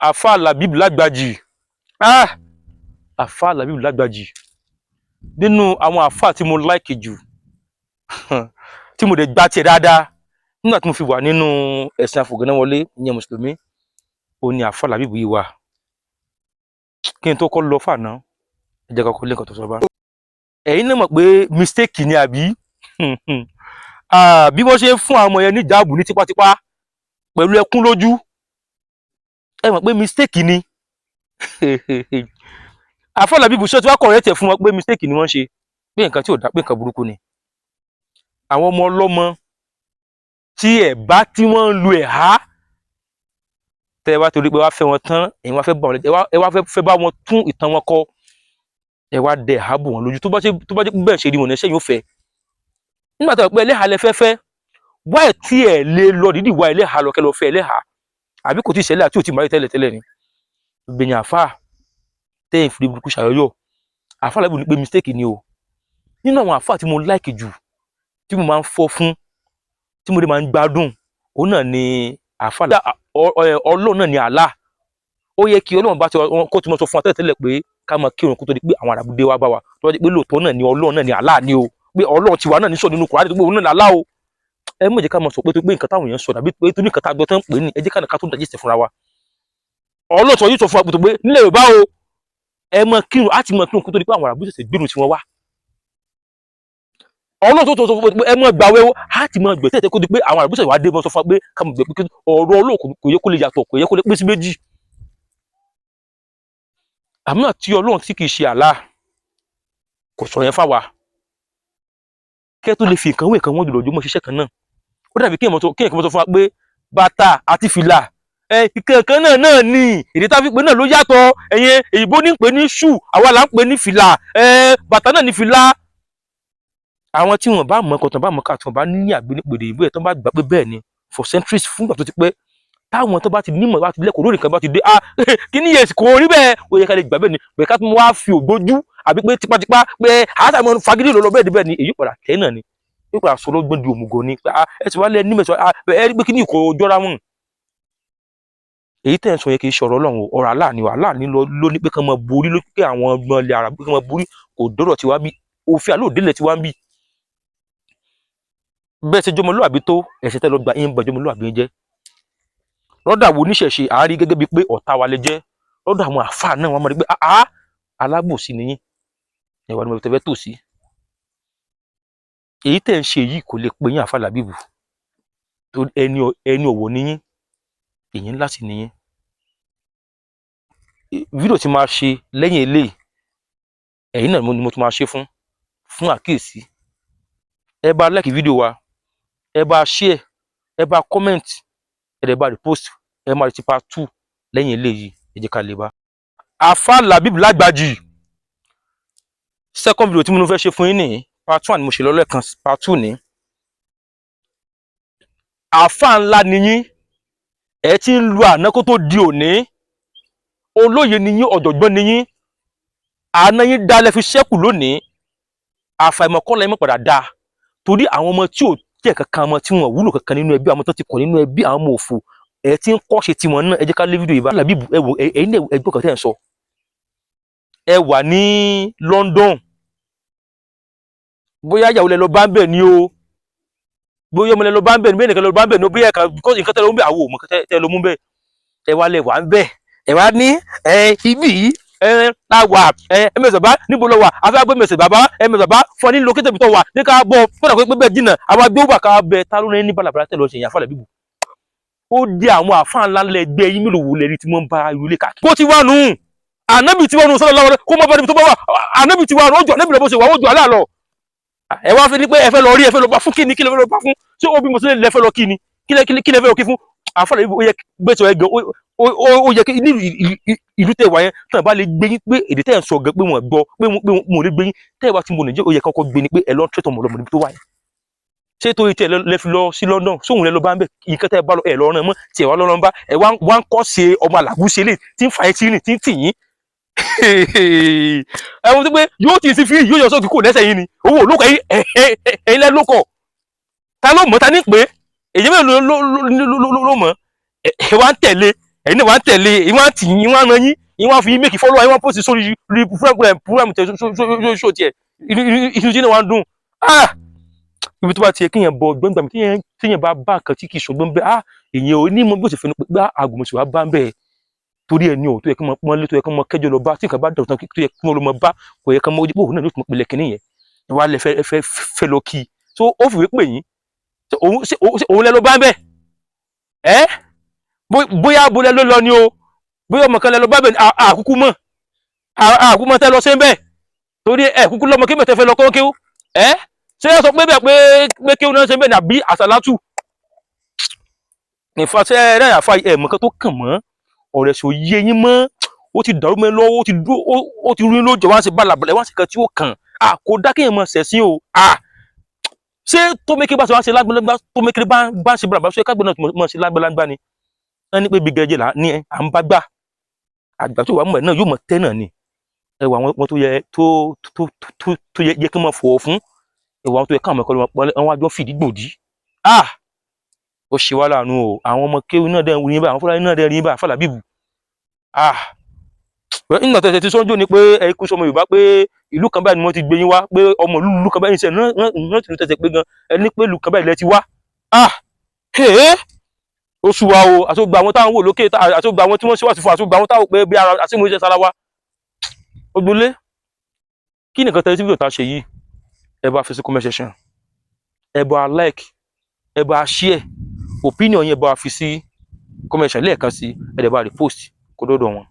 Àfáà Labib Lágbàjì, ah, Àfáà Labib Lágbàjì, nínú àwọn àfáà tí mo like jù, tí mo dẹ̀ gbá tiẹ̀ dáadáa nígbà tí mo fi wà nínú ẹ̀sìn àfògànnáwọlé, ìyẹn mùsùlùmí, ó ní Àfáà Labib yìí wà. Kí n tó kọ́ lọ fànà, ẹ jẹ́ ká kọ́ lẹ́kọ̀ọ́ tó sọ bá. Ẹ̀yin náà mọ̀ pé mistake ni àbí? Ah, bí wọ́n ṣe ń fún àwọn ọmọ yẹn ní ìjáàbù ní tipátipá pẹ̀lú ẹkún lójú, ẹ mọ̀ pé mistake ni. Àfáà Labib ṣé tí wàá correct ẹ̀ fún wọn pé mistake ni wọ́n ṣe, pé nǹkan tí ò dá, pé nǹkan burúkú ni? Àwọn ọmọ ọlọ́mọ tí ẹ̀ bá tí wọ́n ń lu ẹ̀há, tẹ́ ẹ wá torí pé wá fẹ́ wọn tán, ẹ̀yin wá fẹ́ bá wọn, ẹ wá fẹ́ bá wọn tún ìtàn wọn kọ, ẹ wá dẹ ẹ̀há bò wọn lójú. Tó bá ṣe bẹ́ẹ̀ ṣe rí wọn ní ṣẹ́yìn ó fẹ́ nígbà tó yẹ pé ẹlẹ́hàá lẹ fẹ́ fẹ́ wá ẹ̀, tí ẹ̀ lè lọ dídì wá ẹlẹ́hàá lọ kẹ́ lọ fẹ́ ẹlẹ́hàá, àbí kò tí ì ṣẹlẹ̀ àti ò tí ì máa tẹ́lẹ̀ tẹ́lẹ̀ ni. Gbẹ̀yìn àfáà tẹ́yìn fìdí burúkú ṣàyọyọ̀, Àfáà Labib ní pé mistake ni o. Nínú àwọn àfáà tí mo like jù, tí mo máa ń fọ́ fún, tí mo dé máa ń gbádùn, òun náà ni Àfáà. Ọlọ́run náà ni Allah. Ó yẹ kí Ọlọ́run bá ti kó tí mo sọ fún wa tẹ́lẹ̀ tẹ́lẹ̀ pé ká máa kírun kó tó di pé àwọn àràbù dé wá bá wa. Tó bá di pé lóòótọ́ náà ni Ọlọ́run náà ni Allah ni o, pé Ọlọ́run tiwa náà ní sọ nínú Kùránì tó pé òun náà ni Allah o, ẹ má jẹ́ ká máa sọ pé tó pé nǹkan táwọn èèyàn sọ dàbí pé tó ní nǹkan tá a gbọ́ tán pè ní. Ẹ jẹ́ ká nìkan tó ń dàjẹ́ fúnra wa. Ọlọ́run sọ yóò sọ fún wa pé nílẹ̀ Yorùbá o, ẹ máa kírun, á ti máa kírun kó tó di pé àwọn àràbù ṣẹ̀ṣẹ̀ gbérun tiwọn wá. Ọlọ́run tó sọ fún wa pé ẹ máa gbàwẹ̀ o, á ti máa gbẹ̀ tẹ́tẹ́ kó di pé àwọn àràbù ṣẹ̀ṣẹ̀ wá dé mọ́ sọ fún wa pé ká mọ̀ gbẹ̀ pé ọ̀rọ̀ Ọlọ́run kò yẹ kó lè yàtọ̀, kò yẹ kó lè pín sí méjì. Àmọ́ tí Ọlọ́run tí kì í ṣe Allah kò sọ yẹn fáwa kẹ́ tó lè fi nǹkan wé nǹkan wọ́n jùlọ ojúmọ́ ṣiṣẹ́ kan náà. Ó dàbí kí èèyàn kan sọ fún wa pé bàtà àti fìlà ẹ ìkẹ̀kẹ́ náà náà ni, èdè tá a fi pè náà ló yàtọ̀. Ẹ̀yin èyìnbó ní pè ní shoe, àwa là ń pè ní fìlà. Ẹ bàtà náà ní fìlà. Àwọn tí wọn bá mọ̀ ọkọ̀ tán bá mọ̀ ká tí wọn bá ní àgbénípèdè ìbú ẹ̀ tán bá gbà pé bẹ́ẹ̀ ni for centuries, fúngbà tó ti pẹ́, táwọn tó bá ti nímọ̀, bá ti lẹ́kọ̀ọ́ lórí nǹkan, bá ti dé, ah, kí ni yẹn kò rí bẹ́ẹ̀, ó yẹ ká lè gbà bẹ́ẹ̀ ni. Bẹ́ẹ̀ ká tún wá fi ògbójú àbí pé tipátipá pé àtàwọn fagídí lọ bẹ́ẹ̀ ni bẹ́ẹ̀ ni, èyí padà tẹ́ náà ni yóò padà sọ lọ́gbọ́n di òmùgọ̀ ni pé ẹ ti wá lẹ́ nímọ̀ ẹ rí pé kí ni kò jọra wọn. Èyí tẹ̀ ń sọ yẹn kì í ṣọ̀rọ̀ Ọlọ́run o, ọ̀rọ̀ Allah ni. Allah ni ló ní pé kán máa borí, ló pé àwọn ọgbọ́n ilẹ̀ ara pé kán máa borí. Kò dọ́rọ̀ tiwa bí òfin àlọ́ òdílẹ̀ tiwa ń bí. Bẹ́ẹ̀ ṣe jọmọlúwàbí tó, ẹ̀ṣẹ̀ tẹ́ lọ gbà yín bá jọmọlúwàbí yín jẹ́. Lọ́dọ̀ àwọn oníṣẹ̀ṣe, àárí gẹ́gẹ́ bíi pé ọ̀tá wa lè jẹ́. Lọ́dọ̀ àwọn àfáà náà, wọ́n mọ̀ ní pé àá alábòsí ni yín. Ẹ̀wà ni mo fẹ́ tò sí. Èyí tẹ̀ ń ṣe yìí kò lè pe yín, Àfáà Làbíbù, ẹni ẹni ọ̀wọ̀ ni yín, èyí ńlá sì ni yín. Fídíò tí máa ṣe lẹ́yìn eléyìí, ẹ̀yin náà ni mo tún máa ṣe fún àkíyèsí. Ẹ bá like fídíò wa, ẹ bá share, ẹ bá comment, ẹ dẹ̀ bá repost. Ẹ máa retí part 2 lẹ́yìn eléyìí. Ẹ jẹ́ ká lè bá. Àfáà Labib Lágbàjì, second video tí mo fẹ́ ṣe fún yín nìyí. Part 1 ni mo ṣe lọ́lẹ́kan, part 2 ní. Àfáà ńlá ni yín, ẹ ti ń lu àná kó tó di òní. Olóye ni yín, ọ̀jọ̀gbọ́n ni yín. Àná yín dálẹ̀ fi ṣẹ́kù lónìí. Àfàìmọ̀ kọ́ lẹ́yìn mọ̀ padà dáa, torí àwọn ọmọ tí ò jẹ́ kankan, ọmọ tí wọn wúlò kankan nínú ẹbí, àwọn tó ti kọ̀ nínú ẹbí, àwọn ọmọ òfò, ẹ ti ń kọ́ṣe tiwọn náà. Ẹ jẹ́ ká lé fídíò yìí bá Làbíbù. Ẹ wò, ẹ̀yin náà, ẹgbọ́n kan tẹ́ ẹ̀ ń sọ. Ẹ wà ní London, bóyá ìyàwó lẹ lọ bá ń bẹ̀ ni o, bóyá ọmọ lẹ lọ bá ń bẹ̀ ni, bóyá ẹnìkan lọ bá ń bẹ̀ ni o, bóyá ẹ̀ka because nǹkan tẹ́ lọ mú bẹ̀, àwọn ò mọ̀ tẹ́ lọ mú bẹ̀. Ẹ wá lẹ wà ń bẹ̀, ẹ wá ní ẹ ibi yìí ẹ la wà. Ẹ ẹ mẹsàn bá níbo lọ wà? Afẹ́ agbé mẹsàn bàbá, ẹ mẹsàn bá fún ọ ní lókè tẹ̀bi tó wà ní ká bọ̀ fúnra pé bẹ́ẹ̀ jìnnà àwọn agbé wà ká bẹ. Ta ló ní balabala tẹ̀ lọ ṣe yàn? Àfáà Làbíbù, ó dé àwọn àfáà ńlá lẹ́gbẹ́ yín mélòó wò lẹ́rí tí wọ́n ń bá irú ilé káàkiri. Bó ti wà nù, ànábì tí wọ́n nù sọ́dọ̀ lọ́wọ́ kó mọ́ bá níbi tó bá wà. Ànábì tí wà nù, ó jọ ànábì lọ bó ṣe wà, ó jọ àlá lọ. Ẹ wá fi ní pé ẹ fẹ́ lọ rí, ẹ fẹ́ lọ bá fún kíni? Kí lẹ fẹ́ lọ bá fún? Ṣé ó bí mo sílẹ̀ lẹ fẹ́ lọ? Kíni kí lẹ fẹ́ lọ kí fún? Àfáà Làbíbù, ó yẹ gbèsè ẹ gan, ó yẹ kí ní ìlú tẹ̀ wá yẹn tán bá lè gbé yín pé èdè tẹ̀ ń sọ gan pé wọ́n gbọ́ pé wọ́n lè gbé yín tẹ̀ wá tí mo Nàìjíríà, ó yẹ kọ́kọ́ gbé ni pé ẹ lọ tẹ̀tọ̀ mọ̀ lọ́mọ níbi tó wà yẹn. Ṣé torí tẹ̀ lẹ fi lọ sí London? Sóhun lẹ lọ bá ń bẹ̀? Nǹkan tẹ́ bá lọ, ẹ lọ rán mọ́ tiẹ̀ wá lọ́rọ́ bá ẹ wá ń kọ́ ṣe ọmọ àlàbùṣe lè tí ń fa etí rìn tí ń tì yín. Ẹ wọ́n ti pé yóò ti sí fíì, yóò yọ sókè kò lẹ́sẹ̀ yín ni owó olóko. Ẹ̀yin lẹ́ lókọ̀, ta ló mọ̀? Ta ní pé èyí mélòó ló mọ̀? Ẹ wá ń tẹ̀lé ẹ. Ẹ̀yin náà wà ń tẹ̀lé, ìwọ́n á tì yín, ìwọ́n á ran yín, ìwọ́n á fi yín make follower, ìwọ́n á post sórí rí program tẹ̀ ṣó tiẹ̀, inú tí náà wà ń dùn. Ah, ibi tó bá ti yẹ kéèyàn bọ ọgbọ́n gbàmí, téèyàn bá bá nǹkan tí kì í ṣọgbọ́n bẹ́ẹ̀, ah, èèyàn ò ní mọ bí ó ṣe fẹnu pé gbá àgùnmọ̀sí wa bá ń bẹ́ẹ̀. Torí ẹ ní o tó yẹ kí wọ́n pọ́nlé, tó yẹ kí wọ́n kẹjọ lọ bá, tí nǹkan bá dọ̀tàn tó yẹ kí wọ́n lọ mọ bá, kò yẹ kí wọ́n bóun náà ló tún pilẹ̀ kínní yẹn ẹ wá lẹ fẹ́ fẹ́ fẹ́ lọ kí i. So ó fìwé pè yín, ṣé òun lẹ lọ bá ń bẹ̀ ẹ́? Bóyá abolẹ ló lọ ni o, bóyá ọmọ kan lẹ lọ bá bẹ̀ ni, àkúkú mọ̀, àkúkú mọ̀ tẹ́ lọ sí bẹ́ẹ̀, torí ẹ kúkú lọ́mọ kí mẹ̀tẹ́ fẹ́ lọ kọ́ kéwú ẹ́. Ṣé ẹ sọ pé bẹ́ẹ̀ pé kéwú náà ṣe bẹ́ẹ̀ ni àbí àsàlátù ìfàṣẹ rẹ̀ àfa ẹ̀ mọ̀ kan tó kàn mọ́ ọ̀rẹ́ sọ yé yín mọ́. Ó ti dàrú mọ́ lọ́wọ́, ó ti dúró, ó ti rí lójó, wá sí balabala, wá sí kan tí ó kàn á kò dá kéèyàn mọ̀ ṣẹ̀sín o. À ṣé tó mékè bá ṣe wá ṣe lágbálágbá, tó mékè bá ṣe balabala, ṣé kágbọ́n náà mọ̀ ṣe lágbálágbá ni? Wọ́n ní pé bí gẹ́gẹ́ là ní à ń bá gbà àgbà tó wà mọ̀ ẹ̀ náà yóò mọ̀ tẹ́ náà ni. Ẹwà àwọn tó yẹ tó yẹ kí wọ́n mọ̀ fọ̀ọ́ fún ẹwà àwọn tó yẹ káwọn ẹ̀kọ́ lọ́wọ́ wọn wá jọ fìdí gbòdì. Ah, ó ṣe wá láàánú o. Àwọn ọmọ kéwú náà dẹ̀ ń rí bá, àwọn Fúlàní náà dẹ̀ ń rí bá Fàlàbíbù. Ah, nígbà tó ṣe ti sọ́njọ́ ni pé ẹ kú sọmọ Yorùbá pé ìlú kan báyìí ni wọ́n ti gbé yín wá, pé ọmọ ìlú kan báyìí ṣe náà tìlú tẹ̀sẹ̀ pé gan ẹni pé ìlú kan báyìí lẹ ti wá. Ah, ee, ó sú wa o. Àti gbogbo àwọn táwọn wò lókè, àti gbogbo àwọn tí wọ́n ṣe wá sí fún, àti gbogbo àwọn táwọn pé bí ara àti ìmúṣẹ sára wa ogbólé. Kí nìkan tẹ́lẹ̀ tí fídíò tá a ṣe yìí, ẹ bá fi sí comment section, ẹ bá like, ẹ bá share opinion yẹn, bá fi sí comment section lẹ́ẹ̀kan sí, ẹ dẹ̀ bá repost kó dọ́dọ̀ wọn.